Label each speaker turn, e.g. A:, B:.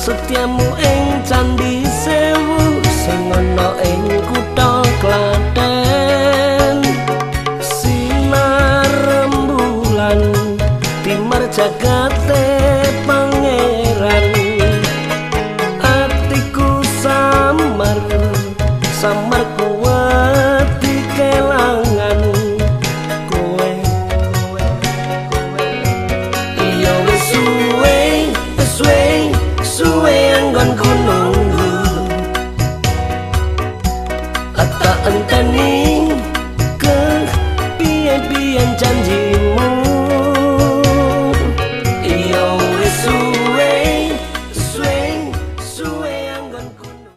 A: Setyamu ing Candi Sewu sing ana ing kutha Klaten. Sinar rembulan timar jagate pangeran. Atiku samar samar.